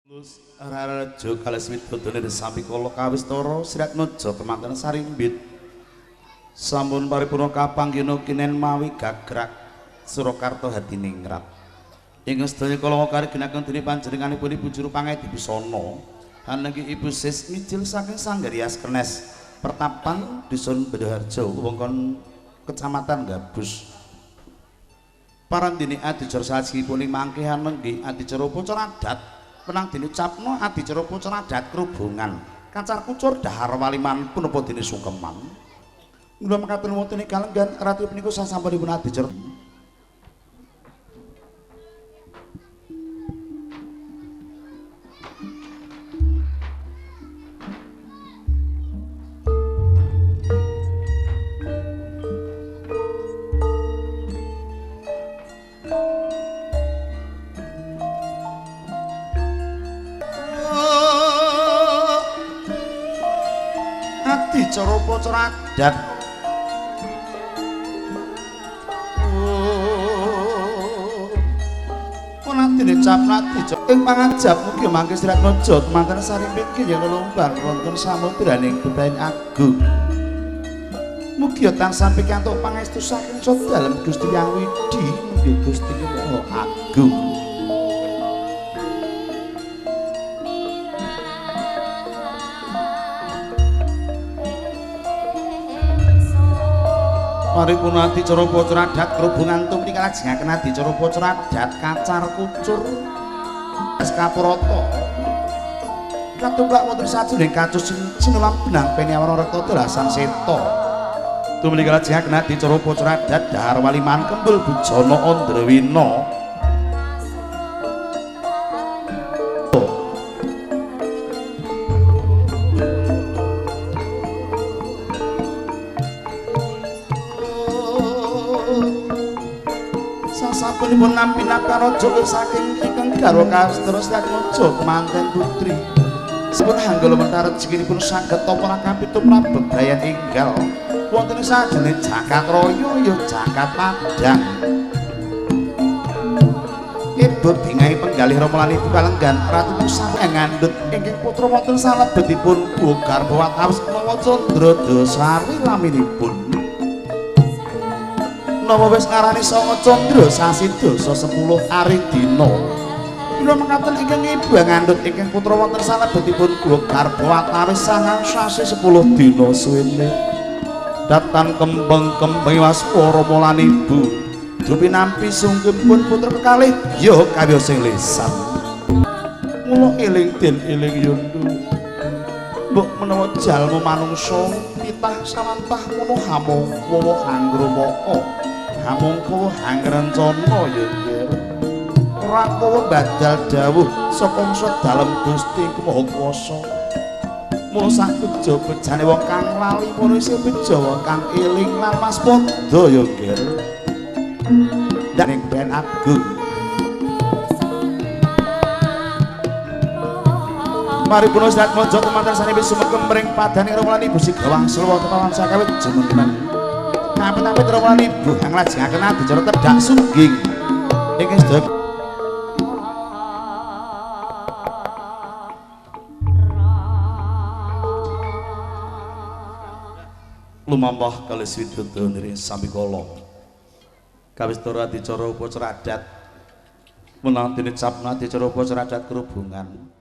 Rarejo kalis widodone sami kala kawistara Sriatmaja kemanten sarimbit sampun paripurna kapanggina kinen mawi gagrak Surakarta hadiningrat. Ingkang sedaya kala kariginaken dene panjenenganipun Ibu Juru Pangedi Busana hanenggi Ibu Sis Mijil saking Sanggar Rias Kenes Pertapan Dusun Bedoharjo wewengkon Kecamatan Gabus. Parandene adicara salajengipun ing mangke hanenggi adicara upacara adat menang dinucapno adicara upacara adat kerubungan kacar kucur dahar waliman punapa dene sungkeman. Mula mekaten wonten ing kalenggan ratu punika sasampunipun adicara adicara upacara adat. Ing pangajap mugi mangke Sriatmaja kemanten sarimbit ki yen lelumbar wonten samudraning bebayan agung. Mugi tansah pikantuk pangestu saking dalem Gusti Hyang Widhi mugi Gusti Maha Agung. Paripurna adicara upacara adat kerubungan tumrika lajengaken adicara upacara adat kacar kucur Kaprata katumplak wonten sajroning kacus sinulam benang peni awarna rekta dolasan seta. Tumrika lajengaken adicara upacara adat dahar waliman kembul bujana andrawina. Sasampunipun nampi nafkah raja saking ingkang garwa kastara Sriatmaja kemanten putri. Sampun hanggala mentah rezekinipun saged tapa kapitu prabebrayan enggal wonten ing sajroning jagat raya ya jagat padang. Ibu bingahi penggalih Rama lan Ibu kalenggan ratu sampun ngandhut ingkang putra wonten salebetipun garba watawis Nawa Candra Dasari laminipun. Napa wis ngarani sanga candra sasi dasa 10 ari dina. Mila mekaten ingkang ibu ngandhut ingkang putra wonten salebetipun guwa garba watawis sangang sasi 10 dina suwene. Datan kembang-kembang waswara lan ibu drupi nampi sungkempun putra kekalih ya kawiyos sing lisan. Mula eling den eling yondo. Mbok menawa jalma manungsa titah sawantah mono hamangka hangrumaka. Hamangka hangrencana ya nggih. Ora kawa badal dawuh saka dalem Gusti Maha Kuwasa. Mula sak bejo bejane wong kang lali mono isih bejo wong kang eling lan waspada ya nggih. Ndak ning ben agung. Paripurna Sriatmaja kemanten sanipun sumekemring padaning Rama lan Ibu Sigawangsul wonten pawan sakawit jumeneng. Kapit-kapit Rama lan Ibu kang nglajengaken adicara tedhak sungging ingkang sedaya lumampah kalis widodo niring samikala. Kawistara adicara upacara adat menang dene capna adicara upacara adat kerubungan.